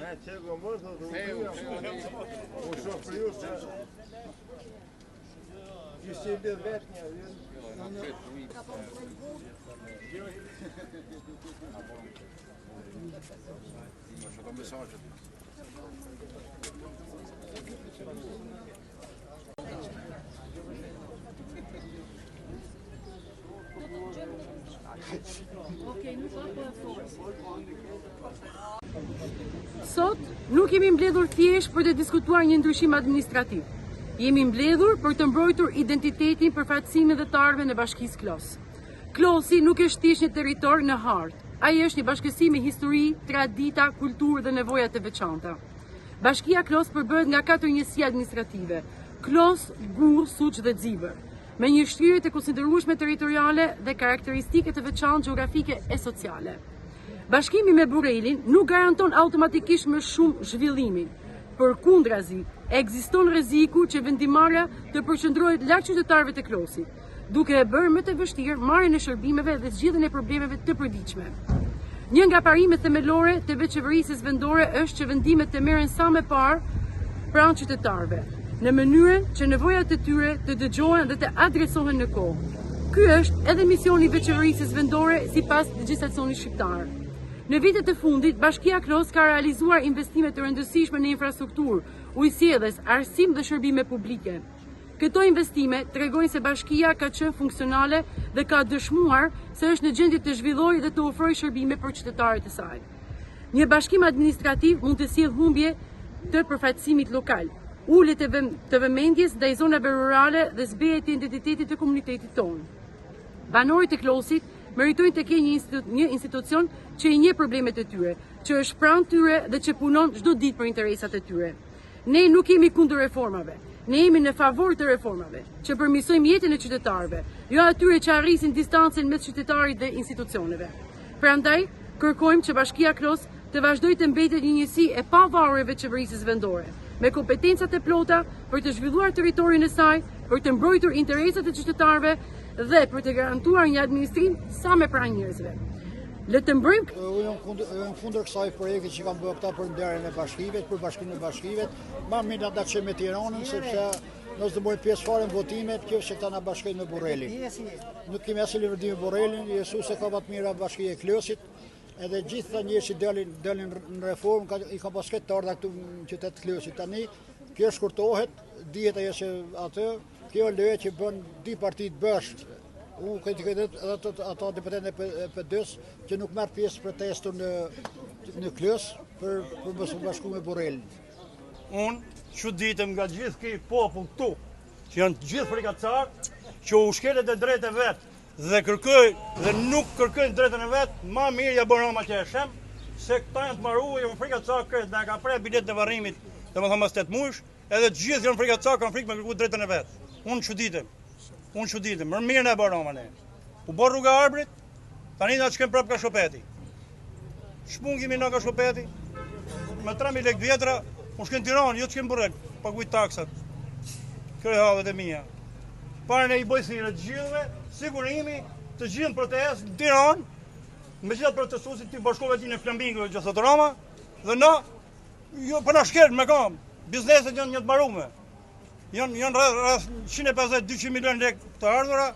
Ne që go më të të U shoh për ju se Ju si mbledh vetë një Sot nuk jemi mbledhur thjesht për të diskutuar një ndryshim administrativ. Jemi mbledhur për të mbrojtur identitetin, përfaqësimin dhe të ardhmen e Bashkisë Klos. Klosi nuk është thjesht një territor në hartë. Ai është një bashkësi me histori, tradita, kulturë dhe nevoja të veçanta. Bashkia Klos përbëhet nga katër njësi administrative: Klos, Gurrë, Suç dhe Xibër, me një shtrirje të konsiderueshme territoriale dhe karakteristike të veçantë gjeografike e sociale. Bashkimi me Burrelin nuk garanton automatikisht më shumë zhvillimin. Përkundrazi, ekziston rreziku që vendimmarrja të përqendrohet larg qytetarëve të Klosit, duke e bërë më të vështirë marrjen e shërbimeve dhe zgjidhjen e problemeve të përditshme. Një nga parimet themelore të vetëqeverisjes vendore është që vendimet të merren sa më parë pranë qytetarëve, në mënyrën që nevojat e tyre të dëgjohen dhe të adresohen në kohë. Ky është edhe misioni i vetëqeverisjes vendore sipas legjislacionit shqiptar. Në vitet e fundit, Bashkia Klos ka realizuar investime të rëndësishme në infrastrukturë, ujësjellës, arsim dhe shërbime publike. Këto investime tregojnë se bashkia ka qenë funksionale dhe ka dëshmuar se është në gjendje të zhvillojë dhe të ofrojë shërbime për qytetarët e saj. Një bashkim administrativ mund të sjellë humbje të përfaqësimit lokal, ulje të, vëm të vëmendjes ndaj zonave rurale dhe zbehje të identitetit të komunitetit tonë. Banorët e Klosit meritojnë të kenë një, institu një institucion që i njeh problemet e tyre, që është pranë tyre dhe që punon çdo ditë për interesat e tyre. Ne nuk jemi kundër reformave. Ne jemi në favor të reformave, që përmirësojmë jetën e qytetarëve, jo atyre që rrisin distancën mes qytetarit dhe institucioneve. Prandaj, kërkojmë që Bashkia Klos të vazhdojë të mbetet një njësi e pavarur e vetëqeverisjes vendore, me kompetencat e plota për të zhvilluar territorin e saj, për të mbrojtur interesat e qytetarëve dhe për të garantuar një administrim sa më pranë njerëzve. Le të mbrojmë Unë jam kundër jam kundër kësaj projekti që kanë bërë këta për ndarjen e bashkive, për bashkimin e bashkive. Ma mirë na ta çojnë me Tiranën sepse ne s'do bëjmë pjesë fare në votimet, kjo se këta na bashkojnë me Burrelin. Nuk kemi asnjë lëvërdim me Burrelin, Jezus e ka më të mira bashkia e Klosit. Edhe gjithë ata njerëz që dalin dalin në reformë ka, i kanë pas këtë të ardha këtu në qytet të Klosit. Tani kjo shkurtohet, dihet ajo se atë Kjo lojë që bën dy partitë bashkë, unë kritikoj edhe ato, ato deputetë e PD-s që nuk merr pjesë protestën në në Klos për për mos u bashku me Burrelin. Unë çuditem nga gjithë ky popull këtu, që janë të gjithë frikacar, që u shkelet e drejtë e vet dhe kërkoj dhe nuk kërkojnë drejtën e vet, ma mirë ja bën Rama që e shem, se këta janë të maruar, janë frikacar krejt, na e ka pre biletën e varrimit, domethënë mas 8 muajsh, Edhe të gjithë janë frikacak, kanë frikë me kërku drejtën e vet. Unë çuditem. Unë çuditem. Më mirë na e bë Rama ne. U bë rruga e Arbrit, tani na shkojmë prapë ka Shopeti. Ç'punë kemi na ka Shopeti? Me 3000 lekë vjetra, unë shkoj në Tiranë, jo të shkoj në Burrel, paguaj taksat. Kjo e hallet e mia. Para ne i bëj thirrje të gjithëve, sigurimi, të gjithë në protestë në Tiranë, me gjithë protestuesit t'i bashkohen atij në Flamingo që thotë Rama, dhe na Jo, po na shkel me kam. Bizneset janë një të mbarume. Janë janë rreth rreth 150-200 milion lekë të ardhura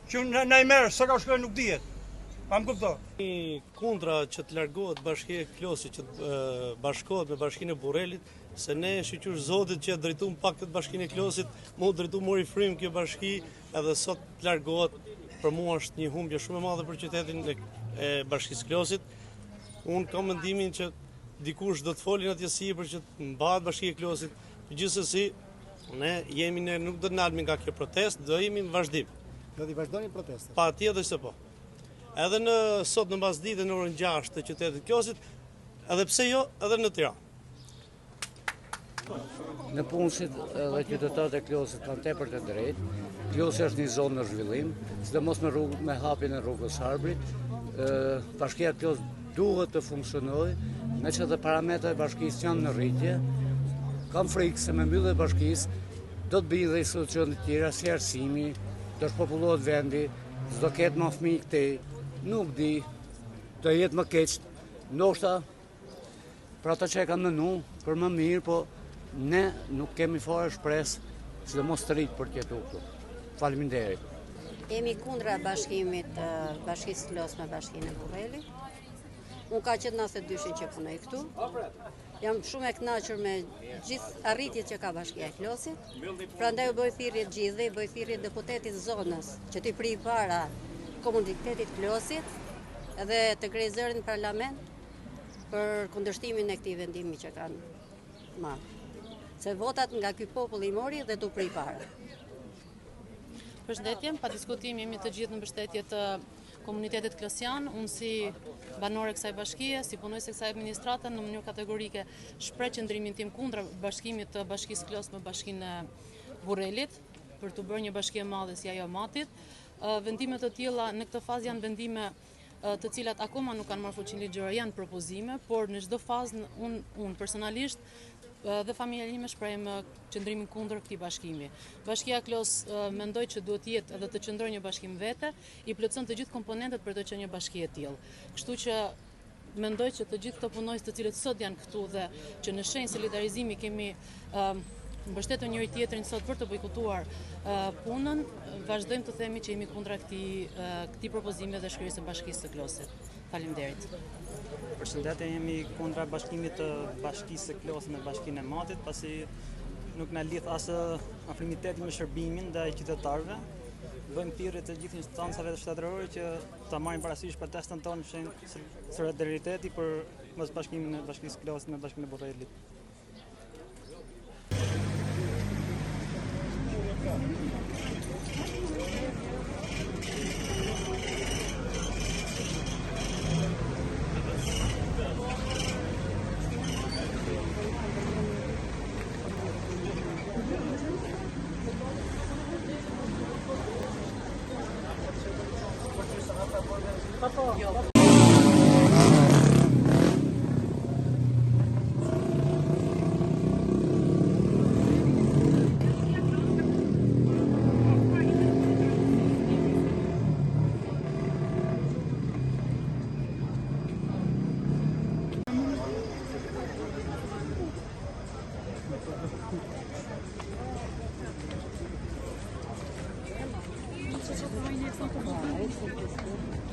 që na, na i merr, sa ka shkojnë nuk dihet. A më kupto? Kundra që të largohet bashkia e Klosit, që të bashkohet me bashkinë e Burrelit, se ne shyqyr Zotit që e drejtum pak këtë bashkinë e Klosit, mu drejtu mori frymë kjo bashki, edhe sot të largohet, për mua është një humbje shumë e madhe për qytetin e, e bashkisë Klosit. Unë kam mendimin që dikush do të folin atje sipër që të mbahet bashkia e Klosit. Gjithsesi, ne jemi ne nuk do të nalemi nga kjo protestë, do jemi në vazhdim. Do t'i vazhdoni protestën? Patjetër se po. Edhe në sot në mbasdite në orën 6 të qytetit Klosit, edhe pse jo, edhe në Tiranë. Nëpunësit dhe qytetarët e Klosit kanë tepër të drejtë. Klosi është një zonë në zhvillim, sidomos me rrugë me hapjen e rrugës së Arbrit. Bashkia Klos duhet të funksionojë, meqë edhe parametrat e bashkisë janë në rritje. Kam frikë se me mbylljen e bashkisë do të bijnë dhe institucione të tjera si arsimi, do shpopullohet vendi, s'do ketë më fëmijë këtej. Nuk di, do jetë më keq. Ndoshta Për ata që e kanë menu, për më mirë, po ne nuk kemi fare shpresë, sidomos të rinjtë për të jetu këtu. Faleminderit. Jemi kundra bashkimit të Bashkisë Klos me Bashkinë e Burrelit. Unë ka që në 92-shin që punoj këtu. Jam shumë e kënaqur me gjithë arritjet që ka Bashkia e Klosit. Prandaj u bëj thirrje të gjithëve, i bëj thirrje deputetit zonës që t'i prijë para komunitetit Klosit dhe të ngrejë zërin në parlament për kundërshtimin e këtij vendimi që kanë marrë. Se votat nga ky popull i mori dhe t'u prijë para. Përshëndetje, pa diskutim jemi të gjithë në mbështetje të komunitetit klosian. Unë si banore e kësaj bashkie, si punonjëse e kësaj administrate, në mënyrë kategorike shpreh qëndrimin tim kundra bashkimit të bashkisë Klos me bashkinë e Burrelit për t'u bërë një bashki e madhe si ajo e Matit. Vendime të tilla në këtë fazë janë vendime të cilat akoma nuk kanë marrë fuqinë ligjore, janë propozime, por në çdo fazë unë unë personalisht dhe familja ime shprehim qëndrimin kundër këtij bashkimi. Bashkia Klos mendoj që duhet të jetë edhe të qëndrojë një bashki më vete, i plotëson të gjithë komponentët për të qenë një bashki e tillë. Kështu që mendoj që të gjithë këto punonjës të cilët sot janë këtu dhe që në shenjë solidarizimi kemi mbështetur njëri tjetrin sot për të bojkotuar punën, vazhdojmë të themi që jemi kundra këtij këtij propozimi dhe shkrirjes së Bashkisë së Klosit. Faleminderit. Përshëndetje, jemi kundra bashkimit të Bashkisë së Klosit me Bashkinë e Matit, pasi nuk na lidh as afrimiteti me shërbimin ndaj qytetarëve. Bëjmë thirrje të gjithë instancave shtetërore që ta marrin parasysh protestën tonë në shenjë solidariteti për mos bashkimin e Bashkisë Klosit me Bashkinë e Burrelit.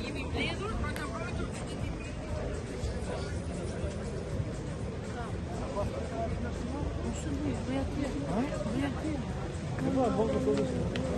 Jemi mbledhur për të mbrojtur identitetin.